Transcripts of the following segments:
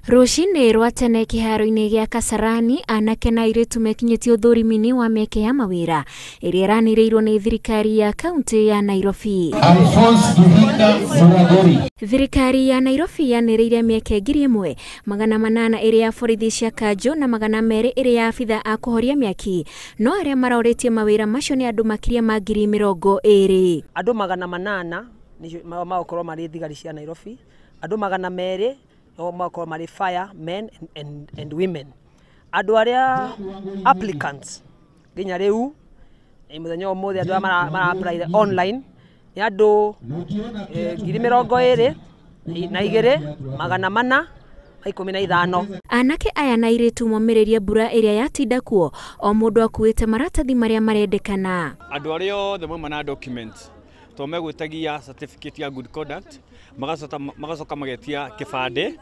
Rũcinĩ rwa tene kĩharo-inĩ gĩa Kasarani, anake na airĩtu mekinyĩtie ũthũrimi-inĩ wa mĩeke ya mawĩra ĩrĩa ĩranĩrĩirwo nĩ thirikari ya kaunti ya Nairobi. Alphonse Duhinga Muraguri. Thirikari ya Nairobi yanĩrĩire mĩeke 1800 ĩrĩa ya borithi cia kanjũ na 200 ĩrĩa ya abitha a kũhoria mĩaki, no arĩa marorĩtie mawĩra macio nĩ andũ makĩria ma 20,000. Andũ 800 magũkorwo marĩ thigari cia Nairobi, andũ 200 no makorwo marĩ fire men and women. Andũ arĩa applicants nginya rĩu mũthenya ũmũthĩ andũ arĩa mara apply online nĩ andũ 22,415. Anake aya na airĩtu momĩrĩrie mbura ĩrĩa yatinda kuo, o mũndũ akuĩte maratathi marĩa marendekana. Andũ arĩa othe mauma na document to megwĩtagia certificate ya good conduct, magacoka magetia kĩbandĩ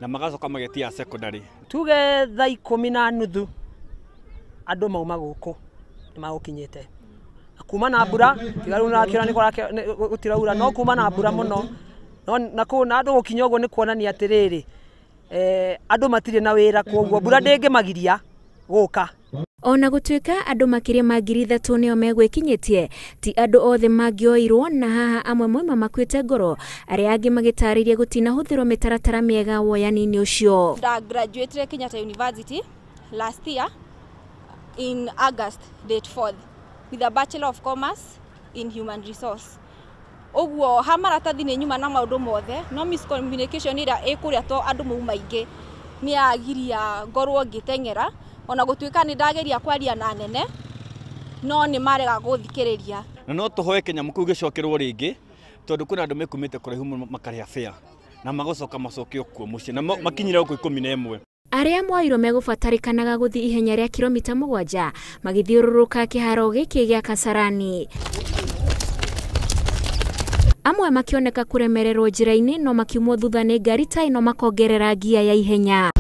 na magacoka magetia secondary. Tuge thaa 10:30 andũ mauma gũkũ nĩ magũkinyĩte. Kuma na mbura tiga rĩu nakĩona nĩ gũtiraura, no kuma na mbura mũno no na kũu na andũ gũkinya ũguo nĩ kuonania atĩrĩrĩ, andũ matirĩ na wĩra, koguo mbura ndĩngĩmagiria gũka. Ona gũtuĩka andũ makĩria ma 3,000 nĩo megwĩkinyĩtie, ti andũ othe mangĩoirwo, na haha amwe moima makuĩte ngoro, arĩa angĩ magĩtarĩria gũtinahũthĩrwo mĩtaratara mĩega woyani-inĩ ũcio. Nda graduated Kenyatta University last year in August date 4th with a Bachelor of Commerce in Human Resource. Ũguo ha maratathi nĩ nyuma na maũndũ mothe, no miscommunication ĩrĩa ĩkũrĩa to andũ mauma aingĩ nĩ yagiria ngorwo ngĩteng'era. Ona gũtuĩka nĩ ndageria kwaria na nene no nĩ marega gũthikĩrĩria. Na no tũhoe kĩnyamũ kĩu gĩcokerwo rĩngĩ, tondũ kwĩna andũ mekumĩte kũraihu mũno makarĩha fare na magocoka macokio kuo mũciĩ na makinyire gũkũ 11. Arĩa moirwo megũbatarĩkanaga gũthiĩ ihenya rĩa kilomita 7 magĩthiũrũrũka kĩharo gĩkĩ gĩa Kasarani. Amwe makĩoneka kũremererwo njĩra-inĩ no makiumwo thutha nĩ ngari ta ĩno makongerera ngia ya ihenya.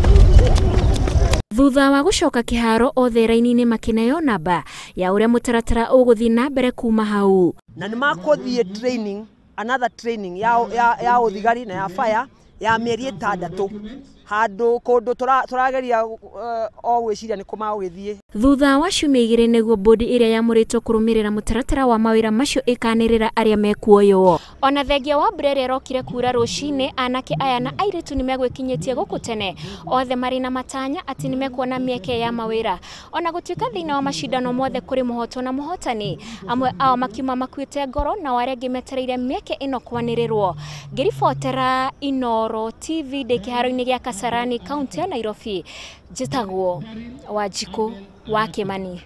Thutha wa gũcoka kĩharo othe raini-inĩ makĩneo namba ya ũrĩa mũtaratara ũgũthiĩ na mbere kuma hau. Na nĩ makũthiĩ training, another training ya ũthigari na ya fire ya mĩeri 6 handũ kũndũ tũrageria o gwĩciria nĩ kũ magũgĩthiĩ. Thutha wa ciumia 2 nĩguo bodi ĩrĩa yamũrĩtwo kũrũmĩrĩra mũtaratara wa mawĩra macio ĩkanĩrĩra arĩa mekuoywo. Ona thengia wa mbura ĩrĩa ĩrokire kura rũcinĩ, anake aya na airĩtu nĩ megwĩkinyĩtie gũkũ tene, othe marĩ na matanya atĩ nĩ mekuona mĩeke ya mawĩra. Ona gũtuĩka thĩinĩ wa macindano mothe kũrĩ mũhotwo na mũhotani, amwe ao makiuma makuĩte ngoro nao arĩa angĩ metereire mĩeke ĩno kwanĩrĩrwo. Ngĩribotera Inooro TV ndĩ kĩharo-inĩ gĩa Kasarani, kaunti ya Nairobi, njĩtagwo Wanjikũ wa Kĩmani.